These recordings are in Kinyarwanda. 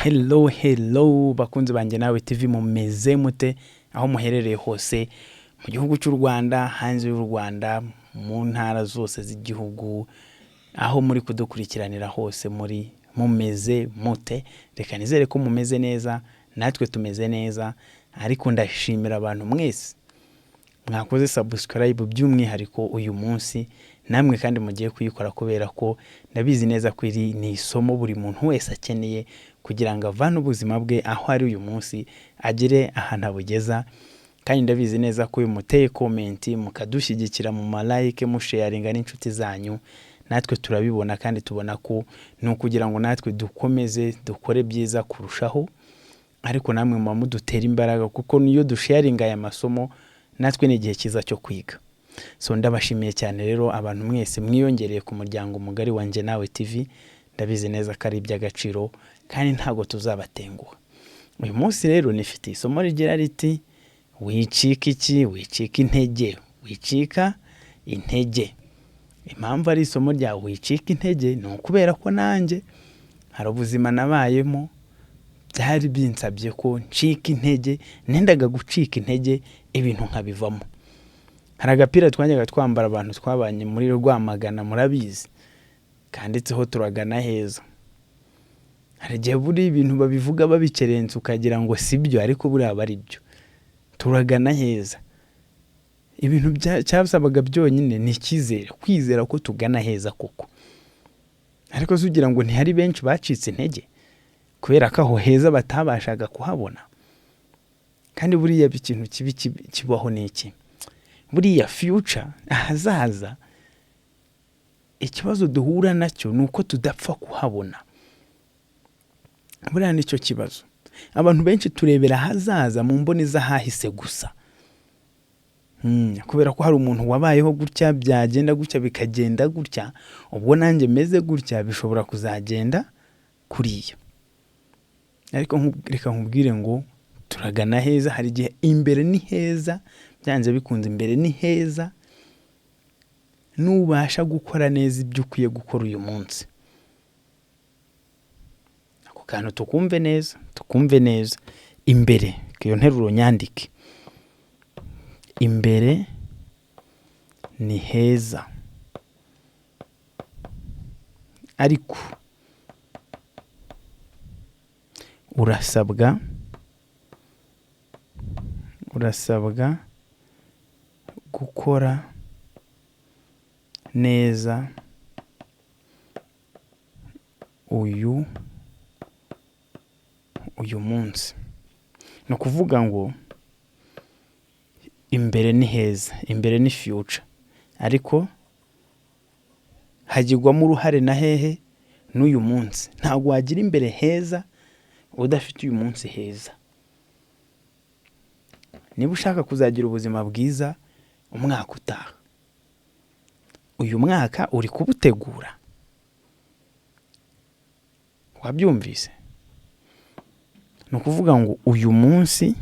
Hello, hello, bakunzi banjye Nawe TV, mumeze mute aho muherereye hose mu gihugu cy'u Rwanda, hanze y'u Rwanda, mu ntara zose z'igihugu, aho muri kudukurikiranira hose muri, mumeze mute? Reka nizere ko mumeze neza, natwe tumeze neza. Ariko ndashimira abantu mwese mwakoze subscribe by'umwihariko uyu munsi, namwe kandi mugiye kuyikora, kubera ko ndabizi neza ko iri ni isomo buri muntu wese akeneye kugira ngo avane ubuzima bwe aho ari uyu munsi agere ahantu abugeza. Kandi ndabizi neza ko uyu muteye comment, mukadushyigikira mu ma like, musharinga n'inshuti zanyu, natwe turabibona kandi tubona ko ni ukugira ngo natwe dukomeze dukore byiza kurushaho. Ariko namwe muba mudutera imbaraga, kuko niyo dusharinga aya masomo, natwe ni igihe cyiza cyo kwiga. So ndabashimiye cyane rero abantu mwese mwiyongereye ku muryango mugari wanjye Nawe TV. Ndabizi neza ko ari iby'agaciro kandi ntabwo tuzabatenguha. Uyu munsi rero nifite isomo rigira riti: "Wicika iki? Wicika intege, wicika intege." Impamvu ari isomo rya wicika intege ni ukubera ko nanjye hari ubuzima nabayemo byari binsabye ko ncika intege, nendaga gucika intege, ibintu nkabivamo. Hari agapira twajyaga twambara, abantu twabanye muri Rwamagana murabizi, kanditseho "Turagana heza". Hari igihe buri ibintu babivuga babikerensa ukagira ngo si byo, ariko buriya aba ari byo. Turagana heza. Ibintu cyasabaga byonyine ni icyizere, kwizera ko tugana heza koko. Ariko se ugira ngo ntihari benshi bacitse intege kubera ko aho heza batabashaga kuhabona? Kandi buriya ikintu kibi kibaho ni iki? Buriya future, ahazaza, ikibazo duhura nacyo ni uko tudapfa kuhabona. Buriya nicyo kibazo. Abantu benshi turebera ahazaza mu mboni z'ahahise gusa. Kubera ko hari umuntu wabayeho gutya, byagenda gutya, bikagenda gutya, ubwo nanjye meze gutya bishobora kuzagenda kuriya. Ariko reka nkubwire ngo turagana heza. Hari igihe imbere ni heza, byanze bikunze imbere ni heza, nubasha gukora neza ibyo ukwiye gukora uyu munsi. Ako kantu tukumve neza, tukumve neza. Imbere, iyo nteruro nyandike: imbere ni heza, ariko urasabwa gukora neza uyu munsi. Ni ukuvuga ngo imbere ni heza, imbere ni future, ariko hagirwamo uruhare na hehe? N'uyu munsi. Ntabwo wagira imbere heza udafite uyu munsi heza. Niba ushaka kuzagira ubuzima bwiza umwaka utaha, uyu mwaka uri kubutegura. Wabyumvise? Ni ukuvuga ngo uyu munsi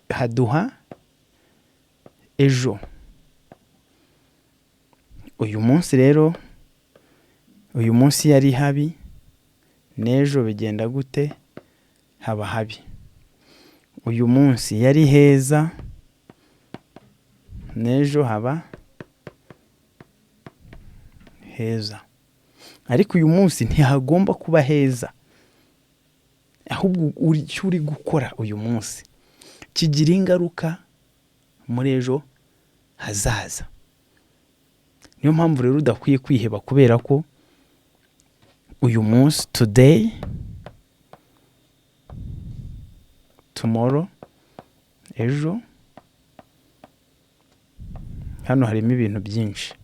haduha ejo. Uyu munsi rero, uyu munsi yari habi, n'ejo bigenda gute? Haba habi. Uyu munsi yari heza, n'ejo haba heza. Ariko uyu munsi ntihagomba kuba heza, ahubwo icyo uri gukora uyu munsi kigira ingaruka muri ejo hazaza. Niyo mpamvu rero udakwiye kwiheba, kubera ko uyu munsi, today, tomorrow, ejo, hano harimo ibintu byinshi.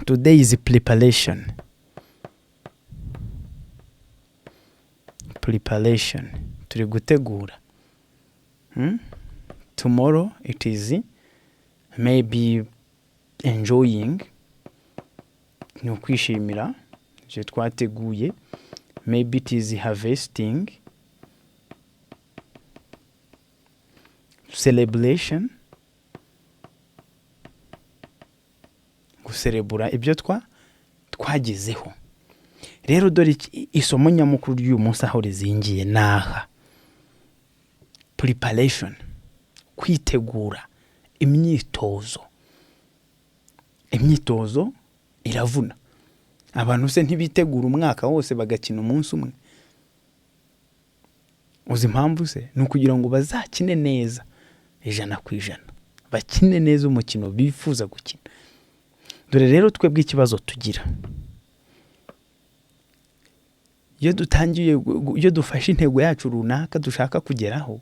Today is preparation, preparation, turi gutegura. Tomorrow it is maybe enjoying, ni ukwishimira ibyo twateguye. Maybe it is harvesting, celebration. Guserebura ibyo twagezeho. Rero dore isomo nyamukuru ry'uyu munsi aho rizingiye ni aha: preparation, kwitegura, imyitozo. Imyitozo iravuna. Abantu se ntibitegura umwaka wose bagakina umunsi umwe? Uzi impamvu se? Ni ukugira ngo bazakine neza 100%, bakine neza umukino bifuza gukina. Dore rero twebwe ikibazo tugira iyo dutangiye, iyo dufashe intego yacu runaka dushaka kugeraho,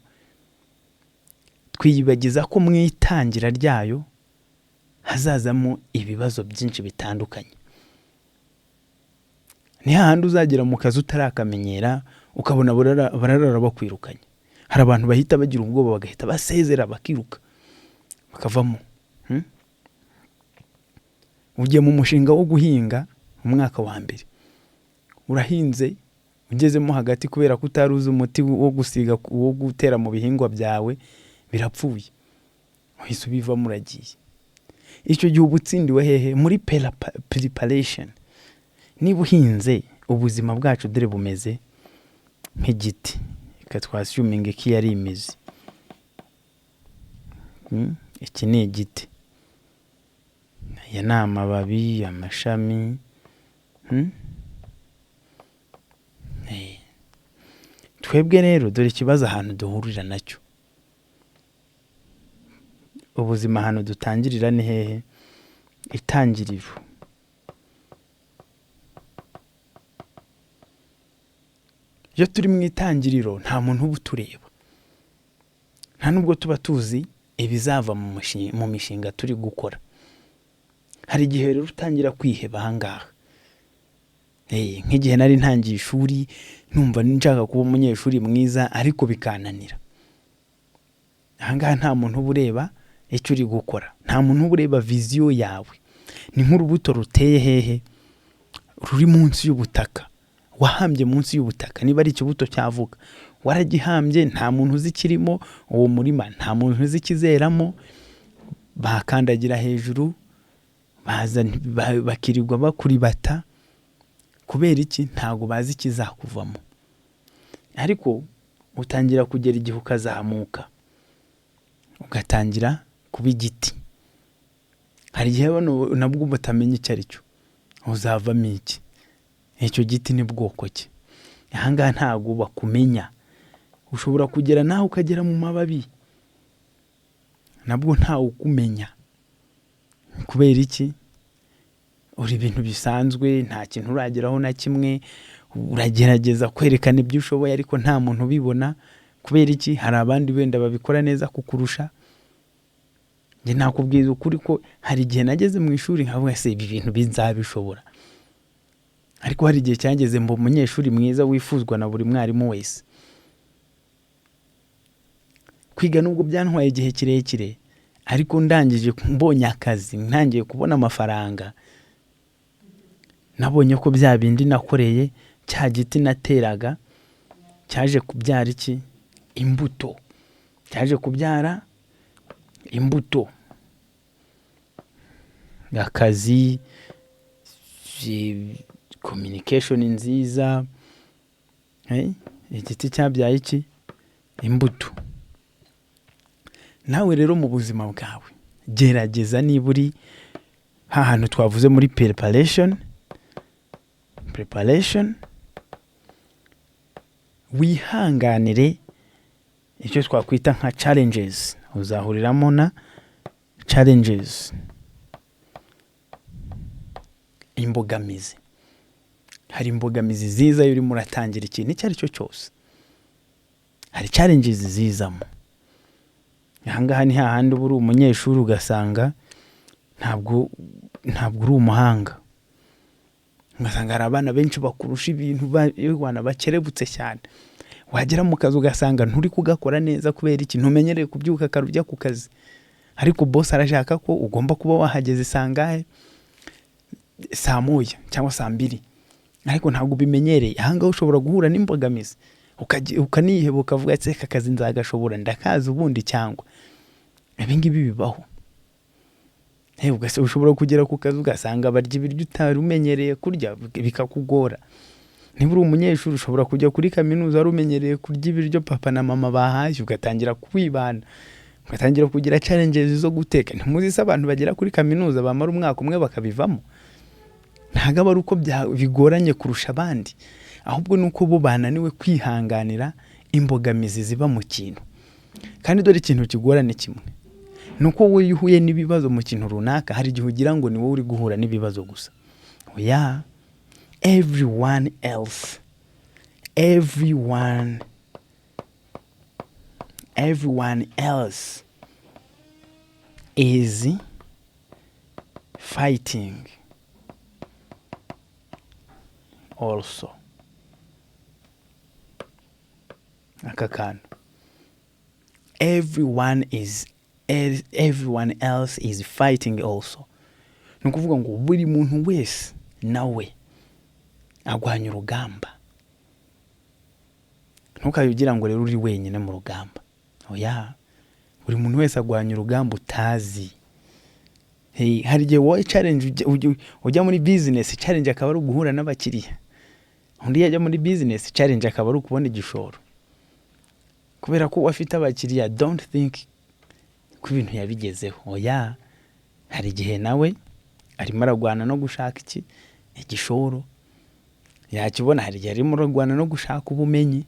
twiyibagiza ko mu itangira ryayo hazazamo ibibazo byinshi bitandukanye. Ni hahandi uzagera mu kazi utarakamenyera, ukabona bararara bakwirukanye. Hari abantu bahita bagira ubwoba, bagahita basezera, bakiruka, bakavamo. Ugiye mu mushinga wo guhinga, umwaka wa mbere urahinze, ugezemo hagati, kubera ko utari uzi umuti wo gusiga, wo gutera mu bihingwa byawe, birapfuye, uhise ubivamo, uragiye. Icyo gihe uba utsindiwe hehe? Muri preparation. Niba uhinze, ubuzima bwacu dore bumeze nk'igiti. Reka twassuminge ko iyi ari imizi. Iki ni igiti, aya ni amababi, amashami. Twebwe rero dore ikibazo ahantu duhurira nacyo: ubuzima ahantu dutangirira ni hehe? Itangiriro. Iyo turi mu itangiriro, nta muntu uba utureba, nta nubwo tuba tuzi ibizava mu mishinga turi gukora. Hari igihe rero utangira kwiheba ahangaha. Nk'igihe nari ntangiye ishuri, numva nshaka kuba umunyeshuri mwiza ariko bikananira. Ahangaha nta muntu uba ureba icyo uri gukora, nta muntu uba ureba vision yawe. Ni nk'urubuto ruteye hehe? Ruri munsi y'ubutaka, wahambye munsi y'ubutaka. Niba ari ikibuto cyavuka, waragihambye, nta muntu uzi ikirimo uwo murima, nta muntu uzi ikizeramo. Bakandagira hejuru, baza bakirirwa bakuribata. Kubera iki? Ntabwo bazi ikizakuvamo. Ariko utangira kugera igihe ukazamuka, ugatangira kuba igiti. Hari igihe bano nabwo batamenya icyo ari cyo, uzavamo iki, icyo giti ni bwoko ki? Ahangaha ntabwo bakumenya. Ushobora kugera nawe ukagera mu mababi, nabwo ntawe ukumenya. Kubera iki? Uri ibintu bisanzwe, nta kintu urageraho na kimwe. Uragerageza kwerekana ibyo ushoboye ariko nta muntu ubibona. Kubera iki? Hari abandi wenda babikora neza kukurusha. Njye nakubwiza ukuri ko hari igihe nageze mu ishuri nkavuga: "Se ibi bintu bizabishobora?" Ariko hari igihe cyageze mba umunyeshuri mwiza wifuzwa na buri mwarimu wese. Kwiga nubwo byantwaye igihe kirekire, ariko ndangije, mbonye akazi, ntangiye kubona amafaranga, nabonye ko bya bindi nakoreye, cya giti nateraga cyaje kubyara iki? Imbuto. Cyaje kubyara imbuto, akazi, communication nziza. Igiti cyabyaye iki? Imbuto. Nawe rero mu buzima bwawe gerageza, niba uri hantu twavuze muri preparation, wihanganire icyo twakwita nka challenges. Uzahuriramo na challenges, imbogamizi. Hari imbogamizi ziza iyo urimo uratangira ikintu icyo ari cyo cyose, hari challenges zizamo. Ahangaha ni hahandi uba uri umunyeshuri ugasanga ntabwo uri umuhanga, ugasanga hari abana benshi bakurusha ibintu, bana bakerebutse cyane. Wagera mu kazi ugasanga nturi kugakora neza. Kubera iki? Ntumenyereye kubyuka kare ujya ku kazi, ariko boss arashaka ko ugomba kuba wahageze sangahe? Saa moya cyangwa saa mbiri, ariko ntabwo ubimenyereye. Ahangaha ushobora guhura n'imbogamizi, ukaniheba, ukavuga ati: "Aka kazi nzagashobora? Ndakazi ubundi?" Cyangwa ibi ngibi bibaho. Ushobora kugera ku kazi ugasanga barya ibiryo utari umenyereye kurya, bikakugora. Niba uri umunyeshuri, ushobora kujya kuri kaminuza wari umenyereye kurya ibiryo papa na mama bahashye, ugatangira kwibana, ugatangira kugira challenges zo guteka. Ntimuzi se abantu bagera kuri kaminuza bamara umwaka umwe bakabivamo? Ntabwo aba ari uko bigoranye kurusha abandi, ahubwo ni uko bo bananiwe kwihanganira imbogamizi ziba mu kintu. Kandi dore ikintu kigorana kimwe ni uko wowe iyo uhuye n'ibibazo mu kintu runaka, hari igihe ugira ngo ni wowe uri guhura n'ibibazo gusa. Oya, everyone else is fighting also. Aka kantu, everyone else is fighting also, ni ukuvuga ngo buri muntu wese nawe arwanya urugamba. Ntukabe ugira ngo rero uri wenyine mu rugamba. Oya, buri muntu wese arwanya urugamba utazi. Hey, hari igihe wowe challenge ujya muri business, challenge akaba ari uguhura n'abakiriya. Undi yajya muri business, challenge akaba ari ukubona igishoro. Kubera ko afite abakiriya, don't think ko ibintu yabigezeho. Oya, hari igihe nawe arimo ararwana no gushaka iki? Igishoro. Yakibona, hari igihe arimo ararwana no gushaka ubumenyi.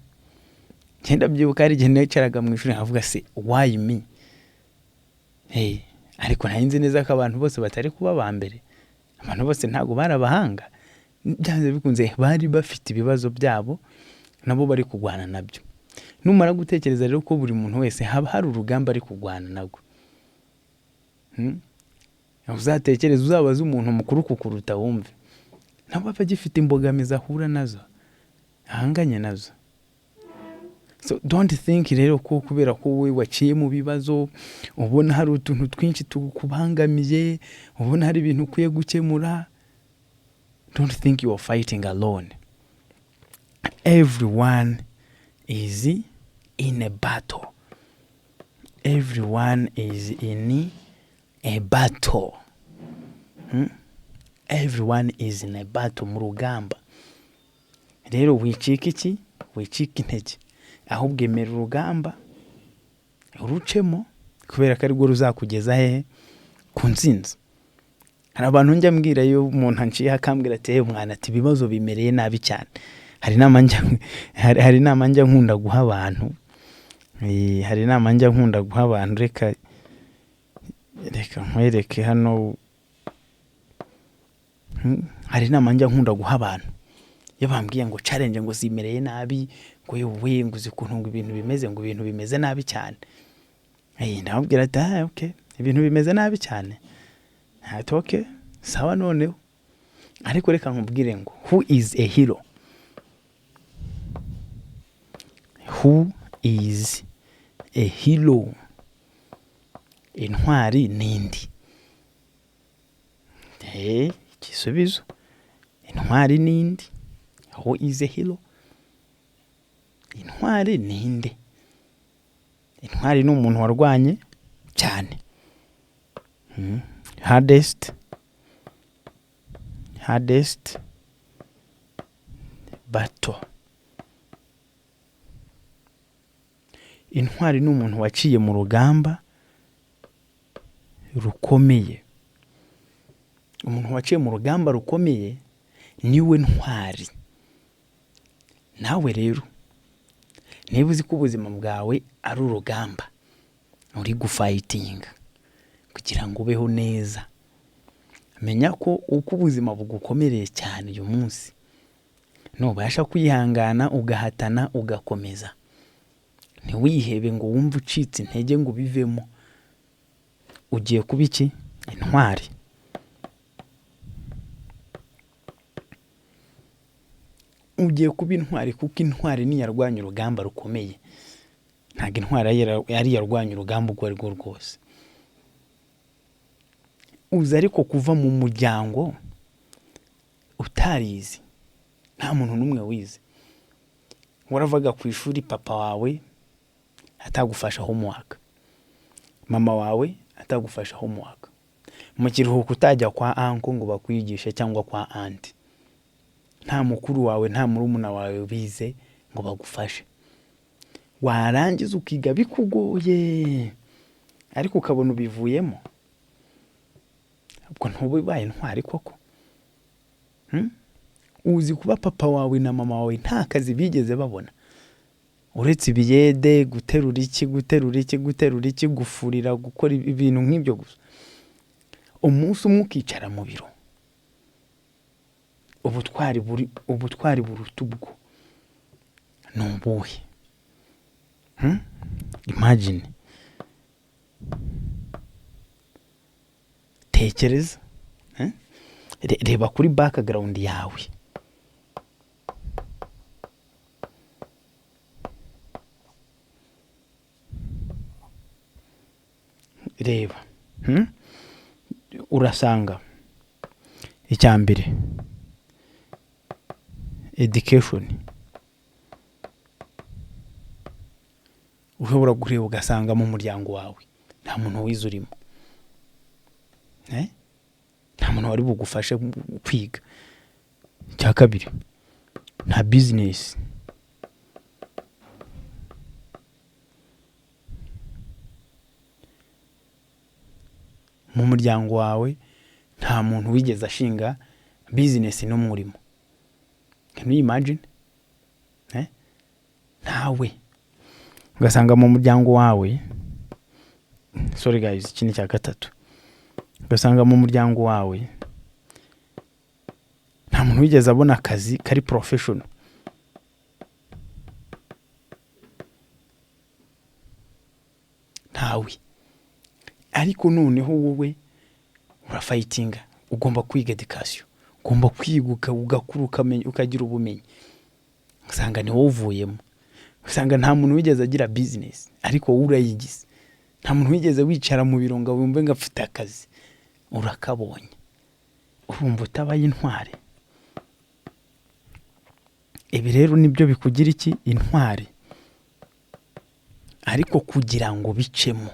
Ngenda byibuka, hari igihe nicaraga mu ishuri nkavuga: "Se why me?" Hey, ariko nari nzi neza ko abantu bose batari kuba aba mbere. Abantu bose ntabwo bari abahanga. Byanze bikunze bari bafite ibibazo byabo nabo bari kurwana nabyo. Numara gutekereza rero ko buri muntu wese haba hari urugamba ari kurwana narwo, Uzatekereze, uzabaze umuntu mukuru kukuruta wumve, nawe aba agifite imbogamizi ahura nazo, ahanganye nazo. So don't think rero ko kubera ko wowe waciye mu bibazo, ubona hari utuntu twinshi tukubangamiye, ubona hari ibintu ukwiye gukemura, don't think you are fighting alone. Everyone is in a battle. Everyone is in a battle. Everyone is in a battle, mu rugamba. Rero wicika iki? Wicika intege, ahubwo emera urugamba urucemo, kubera ko arirwo ruzakugeza hehe? Ku ntsinzi. Hari abantu njya mbwira, iyo umuntu anciyeho akambwira ati: "Hey, mwana," ati: "ibibazo bimereye nabi cyane." Hari inama njya nkunda guha abantu. Hari inama njya nkunda guha abantu. Reka nkwereke hano. Hari inama njya nkunda guha abantu iyo bambwiye ngo challenge ngo zimereye nabi, ngo yewe, ngo uzi ukuntu ngo ibintu bimeze, ngo ibintu bimeze nabi cyane. Ndababwira ati: "Ah, okay, ibintu bimeze nabi cyane." Ati: "Okay, sawa." Noneho ariko reka nkubwire ngo who is a hero? Who is a hero? Intwari nindi? Igisubizo, intwari nindi? Who is a hero? Intwari ninde? Intwari ni umuntu warwanye cyane. Hardest battle. Intwari ni umuntu waciye mu rugamba rukomeye. Umuntu waciye mu rugamba rukomeye niwe ntwari. Nawe rero niba uzi ko ubuzima bwawe ari urugamba uri gufightinga kugira ngo ubeho neza, menya ko uko ubuzima bugukomereye cyane uyu munsi, nubasha kwihangana, ugahatana, ugakomeza, ntiwihebe ngo wumve ucitse intege ngo ubivemo, ugiye kuba iki? Intwari. Ugiye kuba intwari, kuko intwari niyo yarwanya urugamba rukomeye. Ntabwo intwari ari iyarwanya urugamba urwo ari rwo rwose. Uzi ariko kuva mu muryango utarize, nta muntu n'umwe wize, waravaga ku ishuri papa wawe atagufasha homework, mama wawe atagufasha homework, Mu kiruhuko utajya kwa uncle ngo bakwigishe cyangwa kwa aunty, nta mukuru wawe, nta murumuna wawe bize ngo bagufashe. Warangiza ukiga bikugoye, ariko ukabona ubivuyemo, ubwo ntuba ubaye intwari koko? Hmm? Uzi kuba papa wawe na mama wawe nta kazi bigeze babona uretse ibiyede, guterura iki, guterura iki, guterura iki, gufurira, gukora ibintu nk'ibyo gusa, umunsi umwe ukicara mu biro? Ubutwari buri, ubutwari buruta ubwo ni ubuhe? Hmm? Imagine, tekereza, eh? Reba kuri background yawe. Reba, Urasanga icya mbere education. Ushobora kureba ugasanga mu muryango wawe nta muntu wize urimo, eh? Nta muntu wari bugufashe kwiga. Icya kabiri, nta business. Mu muryango wawe nta muntu wigeze ashinga business n'umwe urimo. Can you imagine? Eh? Ntawe. Ugasanga mu muryango wawe, sorry guys, iki ni icya gatatu, ugasanga mu muryango wawe nta muntu wigeze abona akazi kari professional. Ntawe. Ariko noneho wowe urafightinga, ugomba kwiga education, ugomba kwiga ugakura, ukamenya, ukagira ubumenyi. Usanga ni wowe uvuyemo. Usanga nta muntu wigeze agira business, ariko wowe urayigize. Nta muntu wigeze wicara mu biro ngo wumve ngo afite akazi, urakabonye. Urumva utabaye intwari? Ibi rero nibyo bikugira iki? Intwari. Ariko kugira ngo bicemo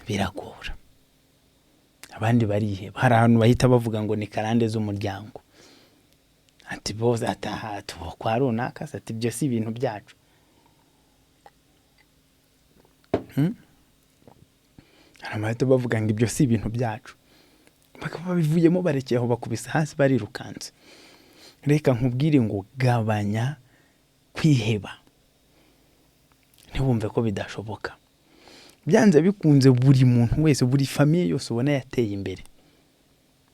biragora, abandi bariheba. Hari ahantu bahita bavuga ngo ni karande z'umuryango, ati bose ataha kwa runaka, ati ibyo si ibintu byacu. Hari abahita bavuga ngo ibyo si ibintu byacu, bakaba babivuyemo, barekeye aho, bakubise hasi, barirukanse. Reka nkubwire ngo gabanya kwiheba, ntiwumve ko bidashoboka. Byanze bikunze, buri muntu wese, buri famille yose ubona yateye imbere,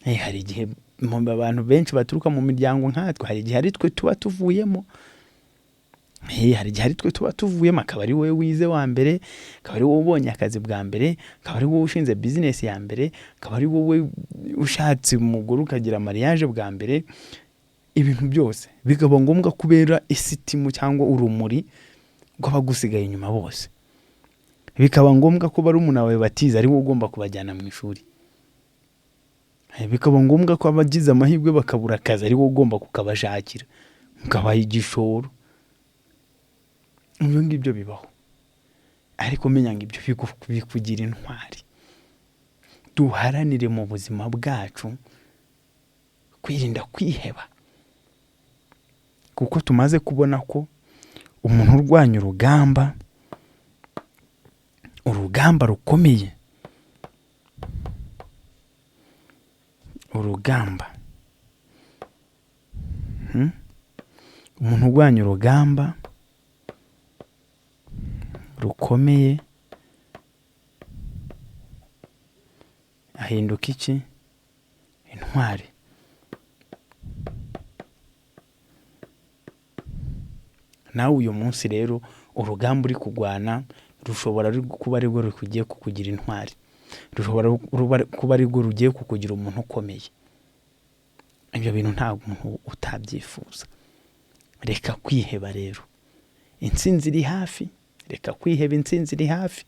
hari igihe abantu benshi baturuka mu miryango nkatwe, hari igihe ari twe tuba tuvuyemo. Hari igihe ari twe tuba tuvuyemo, akaba ari wowe wize wa mbere, akaba ari wowe ubonye akazi bwa mbere, akaba ari wowe ushinze business ya mbere, akaba ari wowe ushatse umugore ukagira mariage bwa mbere, ibintu byose bikaba ngombwa kubera isitimu cyangwa urumuri rw'abagusigaye inyuma bose. Bikaba ngombwa ko barumuna bawe batize ari wowe ugomba kubajyana mu ishuri. Bikaba ngombwa ko abagize amahirwe bakabura akazi ari wowe ugomba kukabashakira, ukabaha igishoro. Ibyo ngibyo bibaho, ariko menya ngo ibyo bikugira intwari. Duharanire mu buzima bwacu kwirinda kwiheba, kuko tumaze kubona ko umuntu urwanya urugamba, urugamba rukomeye, urugamba, umuntu urwanya urugamba rukomeye ahinduka iki? Intwari. Nawe uyu munsi rero urugamba uri kurwana rushobora kuba arirwo rugiye kukugira intwari, rushobora kuba arirwo rugiye kukugira umuntu ukomeye. Ibyo bintu ntabwo umuntu utabyifuza. Reka kwiheba rero, intsinzi iri hafi. Reka kwiheba, intsinzi iri hafi.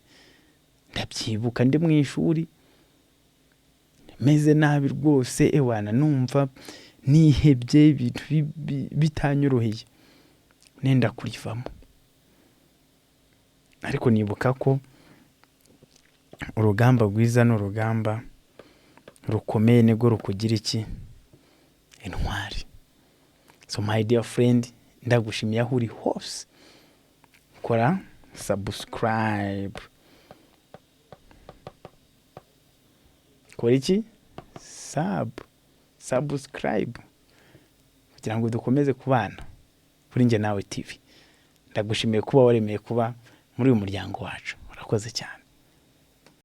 Ndabyibuka ndi mu ishuri meze nabi rwose, ewana numva nihebye, ibintu bitanyoroheye, nenda kurivamo. Ariko nibuka ko urugamba rwiza ni urugamba Rukomeye nibwo rukugira iki? Intwari. So my dear friend, ndagushimiye aho uri hose. Kora subscribe. Kora iki? Subscribe kugira ngo dukomeze kubana kuri Njye Nawe TV. Ndagushimiye kuba waremeye kuba muri uyu muryango wacu. Urakoze cyane.